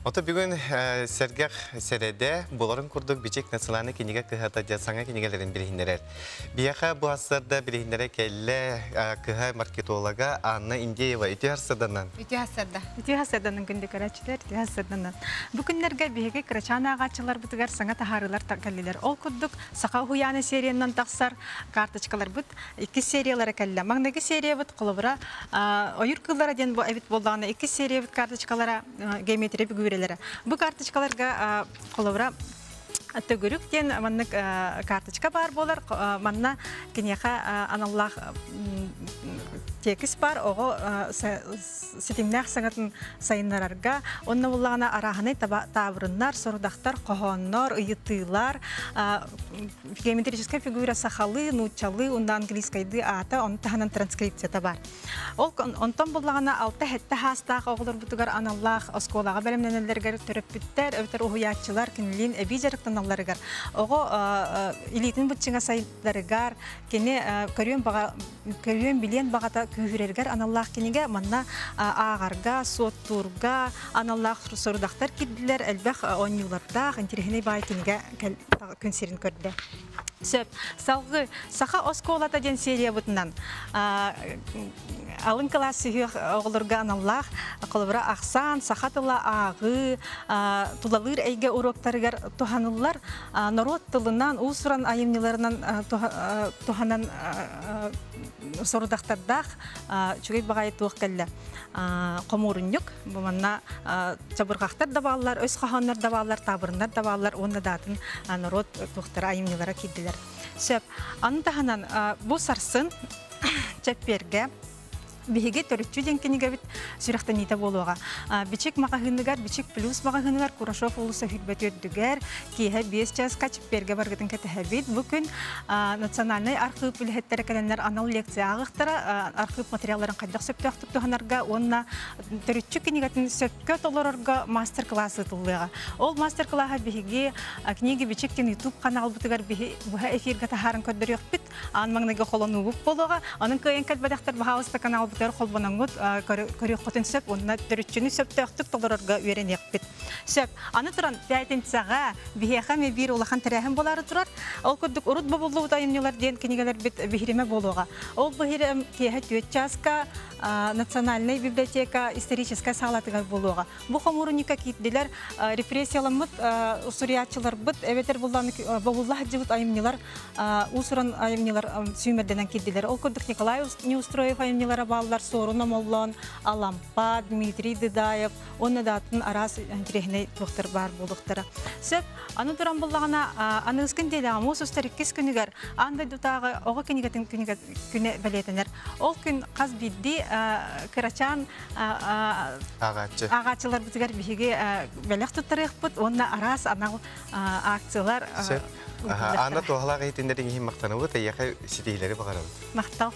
Ото бүгүн сэргэх сэрэдэ буларын курдук Бичик национальный кинигэ кыһата дьэ саҥа кинигэлэрин билиһиннэрэр. Биһиэхэ бу ассарда билиһиннэрэ кэллэ кыһа маркетолога Анна Индеева. Үтүө харсаданан. Үтүө хассарда. Үтүө хассарданан күндү көрөөччүлэр, үтүө хассарданан. Бу күннэргэ биһиги кырачаан ааҕааччыларбытыгар саҥа таһаарыылар кэллилэр. Ол курдук Саха уһуйаана сериянан тахсар карточкаларбыт иккис сериялара кэллэ. Маҥнайгы сериябыт холобура ойуур кыыллара диэн бу эбит буоллаҕына иккис сериябыт карточкалара геометрия бүгүүрэлэрэ. Бу карточкаларга холобура төгүрүк диэн маннык карточка баар буолар. Манна киниэхэ аналлаах тиэкис баар оҕо ситимнээх саҥатын сайыннарарга онно буллаҕына арааһынай таабырыннар, сорудахтар, хоһооннор, ыйытыылар, геометрическай фигура сахалыы, нууччалыы уонна английскайдыы аата, ону таһынан транскрипцията баар. Ол онтон буллаҕына алта-сэттэ саастаах оҕолорбутугар аналлаах оскуолаҕа бэлэмнэнэллэригэр төрөппүттэр эбэтэр уһуйааччылар кинилиин эбии дьарыктаналларыгар оҕо илиитин быччыҥа сайдарыгар кини көрүөн баҕа көрүөн билиэн баҕата күүһүрэригэр аналлаах кинигэ манна ааҕарга, суоттуурга аналлаах сорудахтар киирдилэр, элбэх оонньуулардаах интэриэһинэй баай кинигэ күн сирин көрдө. Сөп. Салгыы Саха оскуолата диэн сериябытынан алын кылаас сүһүөх оҕолорго аналлаах холобура ахсаан, саха тыла ааҕыы, тулалыыр эйгэ уруоктарыгар туһаныллар норуот тылынан, уус-уран айымньыларынан туһанан сорудахтардаах үчүгэй баҕайы туох кэллэ хомуурунньук бу манна чабырҕахтар да бааллар, өс хоһооннор да бааллар, таабырыннар да бааллар уонна даатын норуот туохтара айымньылара киирдилэр. Сөп. Аны таһынан бу сарсын чэппиэргэ биһиги төрүччү диэн кинигэбит сүрэхтэниитэ буолуоҕа. Бичик маҕаһыыныгар, Бичик плюс маҕаһыыныгар Курашов уулусса сүүрбэ төрдүгэр киэһэ 5 чааска чэппиэргэ баргытын кэтэһэбит. Бу күн Национальнай архыып үлэһиттэрэ кэлэннэр анал лекция ааҕыахтара, архыып материалларын хайдах сөптөөхтүк туһанарга уонна төрүччү кинигэтин сөпкө толорорго мастер-класс ыытыллыаҕа. Ол мастер-класса биһиги Книги Бичик диэн YouTube ханаалбытыгар биһи быһа эфиргэ таһааран көрдөрүөхпүт. Аан маҥнайгы холонуубут буолуоҕа. Онон кыайан кэлбэтэхтэр баһаалыста каналбытыгар холбоноҥҥут көрүөххүтүн сөп уонна төрүччүнү сөптөөхтүк толорорго үөрэниэхпит. Сөп. Аны туран, пятницаҕа биһиэхэ эмиэ биир улахан тэрээһин буолаары турар. Ол курдук урут бобуллубут айымньылар диэн кинигэлэрбит биһиримэ буолуоҕа. Ол биһирэм киэһэ 4 чааска Национальнай библиотека историческай саалатыгар буолуоҕа. Бу хомуурунньукка киирдилэр репрессияламмыт суруйааччыларбыт эбэтэр бобулла сылдьыбыт айымньылар уус-уран айымньылар сүүмэрдэнэн киирдилэр. Ол курдук Николай Неустроев айымньылара бааллар Суорун Омоллоон, Алампа, Дмитрий Дыдаев уонна да атын араас интэриэһинэй туохтар баар буолуохтара. Сөп. Аны туран буллаҕына аныгыскын диэлэҕэ муус устар иккис күнүгэр аан дойдутааҕы оҕо кинигэтин күнэ бэлиэтэнэр. Ол күн хас биирдии кырачаан ааҕааччы ааҕааччыларбытыгар биһиги бэлэх туттарыахпыт уонна араас анал акциялар Сөп. Анна туһалаах иһитиннэриҥ иһин махтанабыт, эйиэхэ ситиһиилэри баҕарабыт. Махтал.